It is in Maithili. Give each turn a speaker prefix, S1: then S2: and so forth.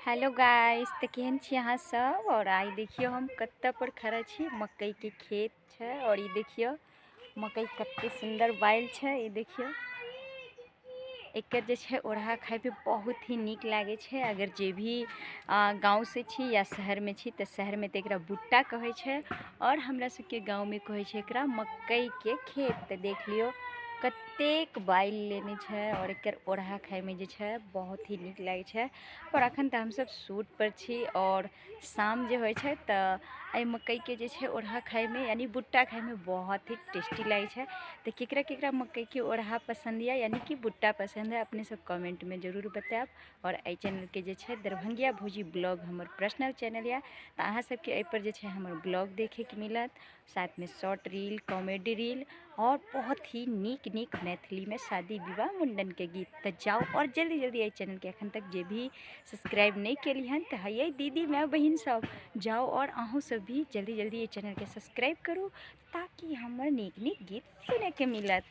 S1: हेलो गाइस, तऽ केहन छी अहाँ सब। और आइ देखियौ हम कतऽ पर खड़ा छी, मकई के खेत छै। और ई देखियौ मकई कते सुंदर बाइल छै। ई देखियौ एकर जे छै ओढ़ा खाइमे बहुत ही नीक लागै छै। अगर जे भी गाँवसँ छी या शहरमे छी तऽ शहरमे तऽ एकरा भुट्टा कहै छै और हमरा सबके गाँवमे कहै छै एकरा मकईके खेत। तऽ देख लियौ कतेक बाइल लेने छै और एकर ओढ़ा खाइमे जे छै बहुत ही नीक लागै छै। पर अखन तऽ हमसब सूट पर छी और शाम जे होइ छै तऽ एहि मकईके जे छै ओढ़ा खाइमे यानी भुट्टा खाइमे बहुत ही टेस्टी लागै छै। तऽ केकरा केकरा मकईके ओढ़ा पसन्द यऽ यानी कि भुट्टा पसन्द है, अपने सब कमेंटमे जरूर बतायब। और एहि चैनलके जे छै दरभंगिया भौजी ब्लॉग हमर पर्सनल चैनल यऽ, तऽ अहाँ सबके एहिपर जे छै हमर ब्लॉग देखैके मिलत, साथमे शॉर्ट रील, कॉमेडी रील और बहुत ही नीक नीक मैथिलीमे शादी विवाह मुण्डनके गीत। तऽ जाउ और जल्दी जल्दी एहि चैनलके एखन तक जे भी सब्सक्राइब नहि केली हन तऽ हैयै दीदी माय बहिन सब जाउ और अहूँ सब भी जल्दी जल्दी एहि चैनलके सब्सक्राइब करू ताकि हमर नीक नीक गीत सुनैके मिलत।